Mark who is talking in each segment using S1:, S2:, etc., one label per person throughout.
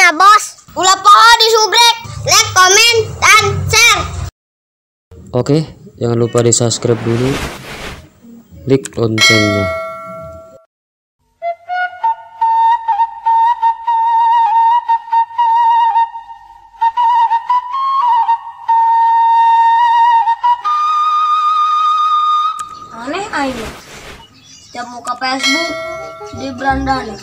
S1: nya bos. Ulah poho di subrek, like, komen, dan share.
S2: Oke, jangan lupa di subscribe dulu, klik loncengnya.
S1: Aneh aja, setiap muka Facebook di berandana.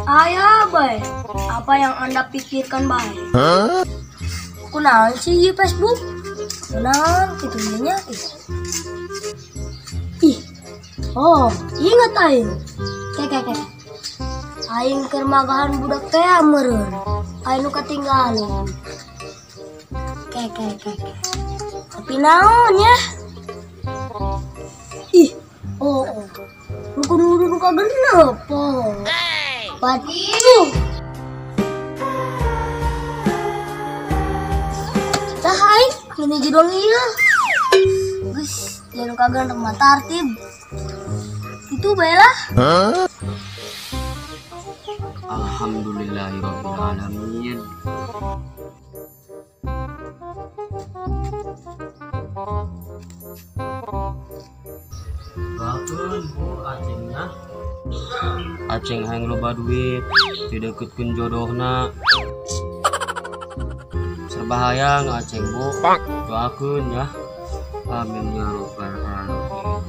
S1: Ayah bae, apa yang Anda pikirkan bae? Huh? Kunaon sih di Facebook? Kunaon kitu nya? Ih. Oh, ingat aing. Kek. Aing keur magahan budak teh meureun. Aing nu katinggalan. Kek. Tapi naon ya? Ih, oh. Nu kudu nu kagenep. Oh. Waduh. Tah aing ini judul ieu. Geus, jangan kagak mah tartib. Itu bae lah.
S2: Huh? Alhamdulillahirabbil alamin. Bakeun bu acengna. Aceng hayang loba duit, dideketkeun jodohna. Serba hayang aceng bu, doakeun ya. Amin ya rabbal alamin.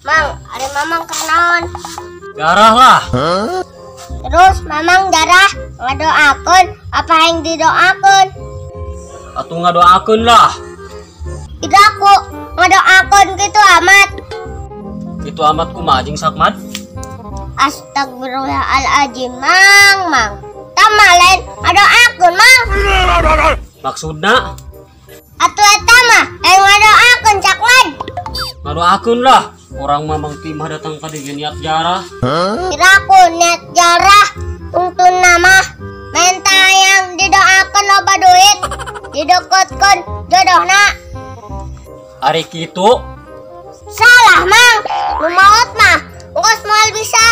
S1: Mang, ada mamang kenaon?
S2: Darah lah.
S1: Huh? Terus mamang darah ngadoakeun apa yang didoakeun?
S2: Atuh ngadoakeun lah.
S1: Itu aku ngadoakeun gitu amat.
S2: Itu amat kumaha jeung sakmat?
S1: Astagfirullahaladzim, mang, mang. Tama lain ngadoakeun, mang.
S2: Maksudna?
S1: Atuh eta mah lain ngadoakeun sakmat.
S2: Ngadoakeun lah. Orang mamang timah datang ka dieu niat jarah.
S1: Huh? Kira aku niat jarah tungtun nama menta yang didoakeun loba duit, dideketkeun jodohna.
S2: Ari kitu?
S1: Salah, mang. Nu maot mah geus moal bisa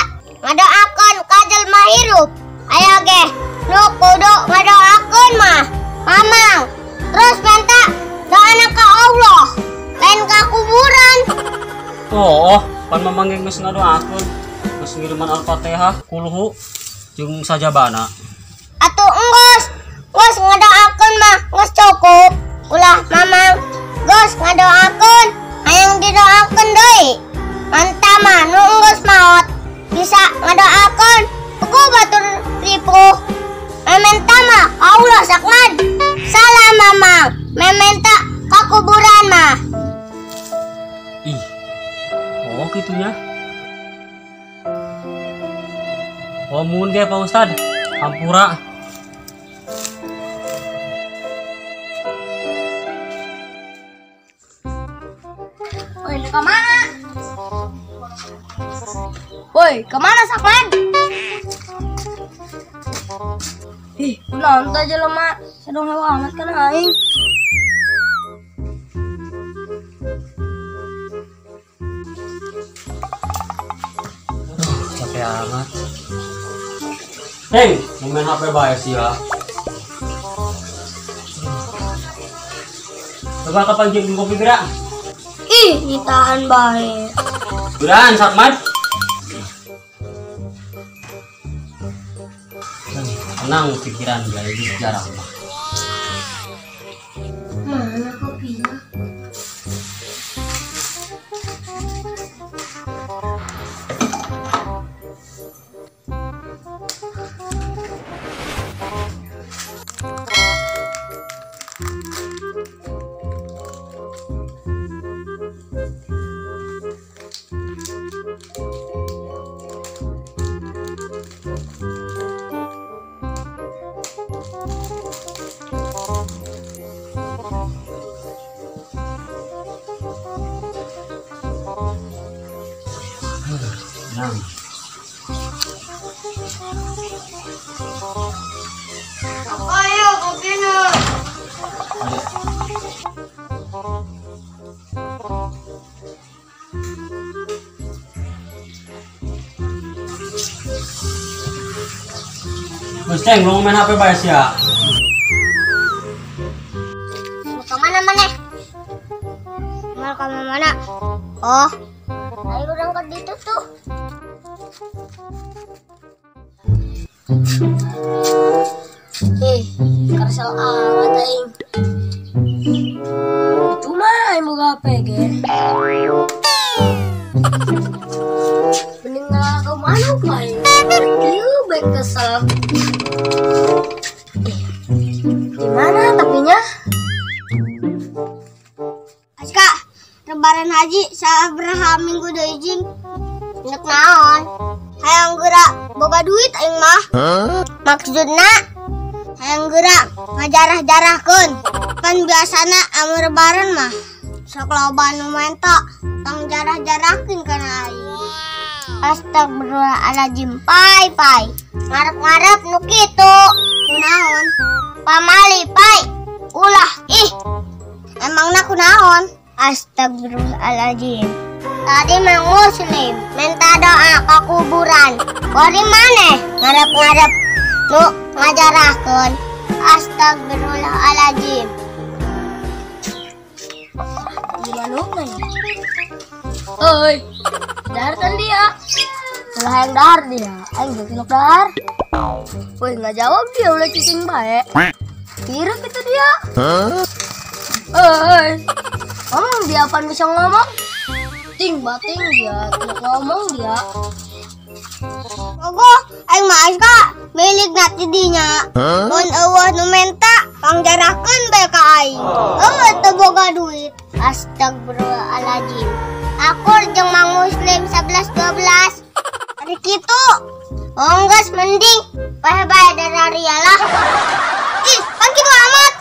S1: ngadoakeun ka jelema hirup. Aya ge nu kudu ngadoakeun mah mamang. Terus menta doana ka Allah, lain ka kuburan.
S2: Oh, pan mamang geus ngadoakeun, geus ngiriman Al-Fatihah, kulhu jeung sajabana.
S1: Atuh enggeus, geus ngadoakeun mah geus cukup. Ulah mamang geus ngadoakeun, hayang didoakeun deui. Manta mah nu enggeus maot bisa ngadoakeun ku batur ripuh. Mementa mah ka Allah sakmad. Salah mamang, mementa ka kuburan mah.
S2: Ih. Oh gitunya. Oh mun ge Pak Ustad, hampura.
S1: Woi, kemana? Woi, kemana Sakman? Ih, kunaon teh jelema, sedong hewa amat kan aing.
S2: Capek amat. Hei, mau main HP bae sih ya. Coba kapan jeung kopi gerak?
S1: Ih, ditahan bae.
S2: Geran Sakmat. Tenang pikiran dia ini sejarah mah.
S1: Mana kopinya?
S2: Tenang.
S1: Ayo kopinya.
S2: Ayo. Geus ceng lu main HP bae sia.
S1: Mau ke mana maneh? Mau ke mana? Oh, ayo urang ke ditu tuh.
S3: Kesel amat aing. Itu mah aing boga HP ge. Mending ngalah ke manuk aing. Ieu bae kesel. Gimana tapinya?
S1: Aska, lebaran haji sabaraha minggu deui jing? Nek naon? Hayang geura boga duit aing mah. Maksudna hayang geura ngajarah-jarahkeun. Kan biasana amun lebaran mah sok loba nu menta tong jarah-jarahkeun kana aing. Astagfirullahaladzim, pai pai. Ngarep-ngarep nu kitu. Kunaon? Pamali pai. Ulah ih. Emangna kunaon? Astagfirullahaladzim. Tadi Mang Muslim minta doa ke kuburan. Bari maneh ngarep-ngarep nu ngajarahkeun. Astagfirullahaladzim.
S3: Gimana ya? Oi, dahar kan dia. Ulah yang dahar dia, aing geus tilok dahar. Woi, nggak jawab dia, ulah cicing bae. Kira gitu dia. Oi, ngomong dia apaan bisa ngomong? Ting bating dia, tilok ngomong dia.
S1: Ogo, aing mah Aska milik na ti dinya. Mun eueuh nu menta, pangjarahkeun bae ka aing. Eueuh teu boga duit. Astagfirullahaladzim. Akur jeung Mang Muslim 11-12. Ari kitu. Oh geus mending bae-bae dararia lah. Ih, pan kitu amat.